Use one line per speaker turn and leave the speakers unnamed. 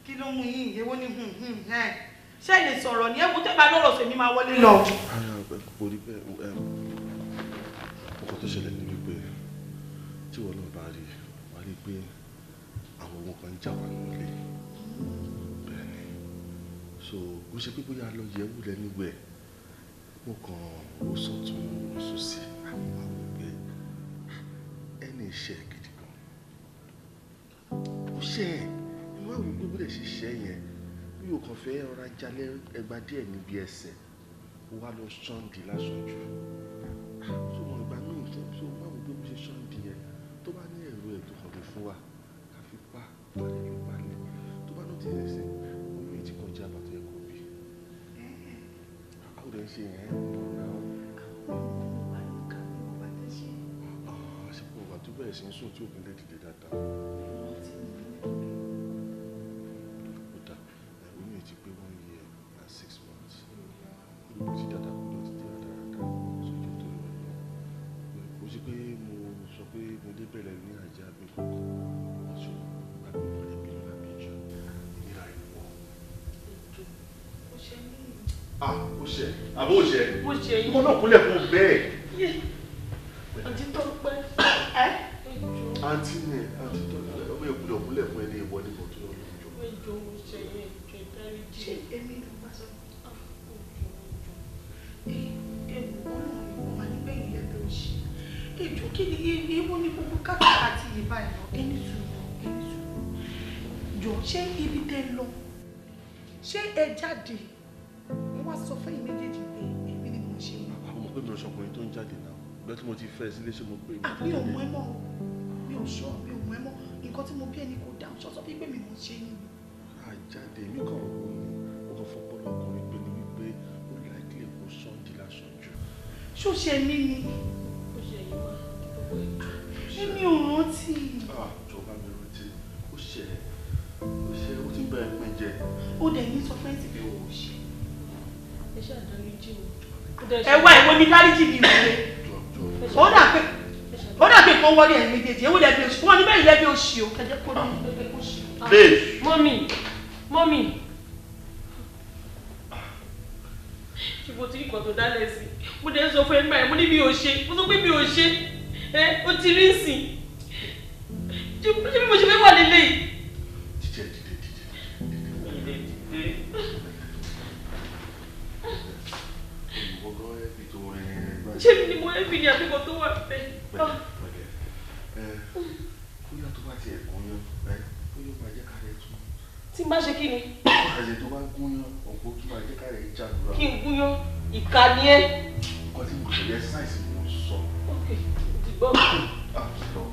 Kí ló mú yín? Èwo ni hùn hùn ẹ? Ṣé ẹ lè sọ̀rọ̀ ní ẹ̀wọ̀n tẹ́ bá lọ́rọ̀ sèmi máa wọlé lọ.
Ara kò rí bẹ́ẹ̀. Nǹkan tó ṣẹlẹ̀ ni wípé tí ìwọ náà bá rí, wàá rí pé àwọn ogun kan ń jà wá nínú ilé. Bẹ́ẹ̀ ni. So kò ṣe pé bóyá a lọ yẹ̀ wò lẹ́niwẹ̀. Mo kàn ó sọ̀tún ó sósì, àwọn máa wò pé ẹni iṣẹ́ gidi gan. Ó ṣe ẹ̀, inú àwọn pé bó lè ṣe ṣẹ́ yẹn, bí o kàn fẹ́ ọ̀rá jalè ẹgba díẹ̀ níbi ẹsẹ̀, ó wá lọ ṣọ́ǹdì lásán jù. So wọn ìgbà míì tó so máa wò pé bó ṣe ṣọ́ǹdì yẹn, tó bá ní ẹ̀rọ ẹ̀ tó kàn lè fún wa, ká fi pa, ká lè fi palẹ̀. Tó bá náà ti rẹ̀ sí, omi ti kọjá bàtà ẹ̀kọ́ bí. Àwọn ò dẹ̀ ń ṣe yẹn náà. Àsìkò ìgbà tó bẹ̀rẹ̀ sí ń sùn tí òkè lè dìde dáadáa. Ó dà, oyún yìí ti pé 1 year and 6 months. Olùkọ́ ti dáadáa kó lọ ti dé dáadáa sójú tó lọ lọ. Kò sí pé mo sọ pé mo dé bẹ̀rẹ̀ ní àjà mi kankan. Wọ́n sọ ìgbà mi ò lè bínú lábẹ́ jù. Ìnira ìwọ.
Ó ṣe mí.
Ah, ó ṣe. Àbó ó ṣe.
Mo ṣe yín.
Ìwọ náà kúnlẹ̀ fún bẹ́ẹ̀.
Àǹtí tó pẹ́.
Ẹ́.
Àǹtí ni àǹtí tó lọ, ọmọ ìkúlẹ̀ kúnlẹ̀ fún ẹni ìwọ ní bọ̀tún lọ lójó.
Ẹjọ́ mo ṣe yín, ẹjọ́ ìdáríjì.
Ṣé èmi ló bá sọ? Ewu Ọlọ́run ni wọ́n máa ní bẹ́ẹ̀ lẹ́bẹ̀ẹ́ òṣì. Ẹjọ́ kí ni ewu ní gbogbo káàkiri yìí báyìí lọ? Ẹni sùúrù, ẹni sùúrù. Jọ ṣé ibi tẹ́ lọ? Ṣé ẹ jáde? Mo wá sọ fún ẹ̀yin méjèèjì pé èmi ni mo ṣe.
Àwọn ọmọ pé mi ò ṣọkùnrin tó ń jáde náà. Ìgbà tí mo ti fẹ́ sílé ṣe mo pé mi
Mi ò mọ̀ ẹ́ mọ́ o. Mi ò sọ, mi ò mọ̀ ẹ́ mọ́. Nǹkan tí mo bí ẹni kò dáhùn. Ṣọ́ sọ fún pé mi mo ṣe yín ni.
Àjáde mi kàn wò ni mo kàn fọpọlọ ọkùnrin pé ni wípé ó láìpẹ́ kó sọ́ǹdì lásán jù.
Ṣó ṣe mí ni?
Ó ṣe yín wá.
Èmi ò rántí.
Jọba mi rántí. Ó ṣe ó ṣe ó ti bá ẹ pín jẹ.
Ó dẹ̀ ní sọ fẹ́ǹsì pé o ò ṣe.
Ẹ ṣáà dáríjì mi.
Ẹ wá ìwọ ní dáríjì mi wọlé. Ó dà pé kan wọlé ẹ̀yin méjèèjì. Ewu lẹ́bi òṣì. Wọ́n ní bẹ́ẹ̀ lẹ́bi òṣì o. Ẹ jẹ́ kó ní ẹgbẹ́ kó ṣe.
Babe.
Mọ́mì, mọ́mì. Ṣé mo ti rí nǹkan tó dálẹ̀ sí? Mo dẹ̀ sọ fún ẹ nígbà yẹn, mo ní mi ò ṣe. Mo sọ pé mi ò ṣe. Ẹ o ti rí ìsìn. Ṣé bí mo ṣe fẹ́ wà lélẹ̀ yìí?
Dìde dìde dìde.
Dìde.
Ìwọ gan ẹbí tó rìn.
Ṣé mi ni mo ẹbí ni àbí kan tó wà bẹ́ẹ̀?
Pẹ̀lẹ́ ẹ bóyá tó bá tiẹ̀ gúnyán ẹ bóyá ó máa jẹ́ kárẹ̀ tún.
Tí n bá ṣe kí ni?
Àyè tó bá gúnyán ọ̀pọ̀ tó máa jẹ́ kárẹ̀ jàdúrà.
Kí n gúnyán, ìkà ni ẹ́.
Nǹkan tí mo sọ yẹ sáìsì mo sọ.
Ok, ti gbọ́.
Ah, stop.